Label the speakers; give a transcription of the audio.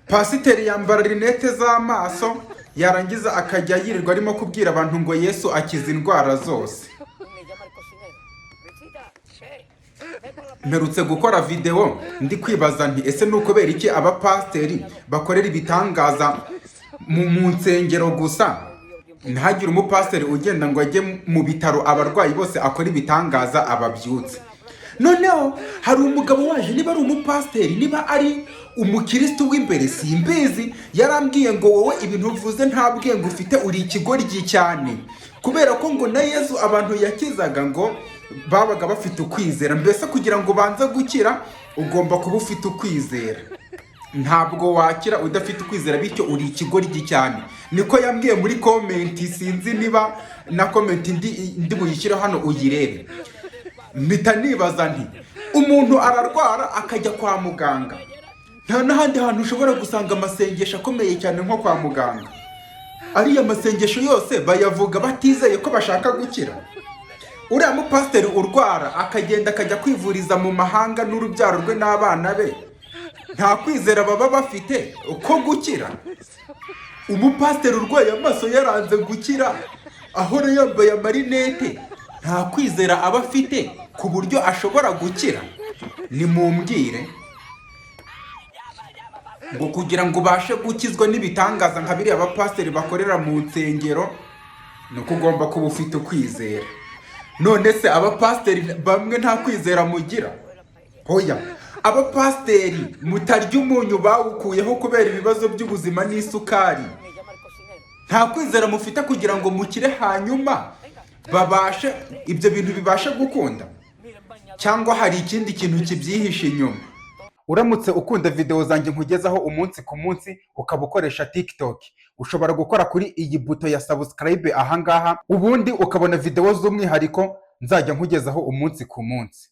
Speaker 1: Pasiteri yambara rinete z'amaso, yarangiza akajya yirirwa arimo kubwira abantu ngo Yesu akiza indwara zose.
Speaker 2: Me llama el cocinero. Rosita, ve por la
Speaker 1: Mperutse gukora videwo ndi kwibaza nti: ese ni ukubera iki abapasiteri bakorera ibitangaza mu nsengero gusa, ntihagire umupasiteri ugenda ngo ajye mu bitaro, abarwayi bose akora ibitangaza ababyutse? Noneho hari umugabo waje, niba ari umupasiteri, niba ari umukirisitu w'imbere, simbizi, yarambwiye ngo: "Wowe ibintu uvuze nta bwenge ufite, uri ikigoryi cyane, kubera ko ngo na Yesu abantu yakizaga ngo babaga bafite ukwizera. Mbese kugira ngo ubanze gukira ugomba kuba ufite ukwizera, ntabwo wakira udafite ukwizera, bityo uri ikigoryi cyane." Niko yambwiye muri comment. Sinzi niba na comment ndi buyishyireho hano uyirebe. Mpita nibaza nti: umuntu ararwara akajya kwa muganga, nta n'ahandi hantu ushobora gusanga amasengesho akomeye cyane nko kwa muganga. Ariya masengesho yose bayavuga batizeye ko bashaka gukira? Uriya mupasiteri urwara akagenda akajya kwivuriza mu mahanga n'urubyaro rwe n'abana be, nta kwizera baba bafite ko gukira? Umupasiteri urwaye amaso yaranze gukira, ahora yambaye amarinete, nta kwizera aba afite ku buryo ashobora gukira? Nimumbwire. Ngo kugira ngo ubashe gukizwa n'ibitangaza nka biriya bapasiteri bakorera mu nsengero, ni uko ugomba kuba ufite ukwizera. None se abapasiteri bamwe nta kwizera mugira? Hoya, abapasiteri mutarya umunyu bawukuyeho kubera ibibazo by'ubuzima n'isukari,
Speaker 2: Me llama el cocinero.
Speaker 1: nta kwizera mufite kugira ngo mukire, hanyuma babashe ibyo bintu bibashe gukunda?
Speaker 2: Mira el bañador.
Speaker 1: Cyangwa hari ikindi kintu kibyihishe inyuma? Uramutse ukunda videwo zanjye nkugezaho umunsi ku munsi, ukaba ukoresha TikTok, ushobora gukora kuri iyi buto ya subscribe ahangaha, ubundi ukabona videwo z'umwihariko nzajya nkugezaho umunsi ku munsi.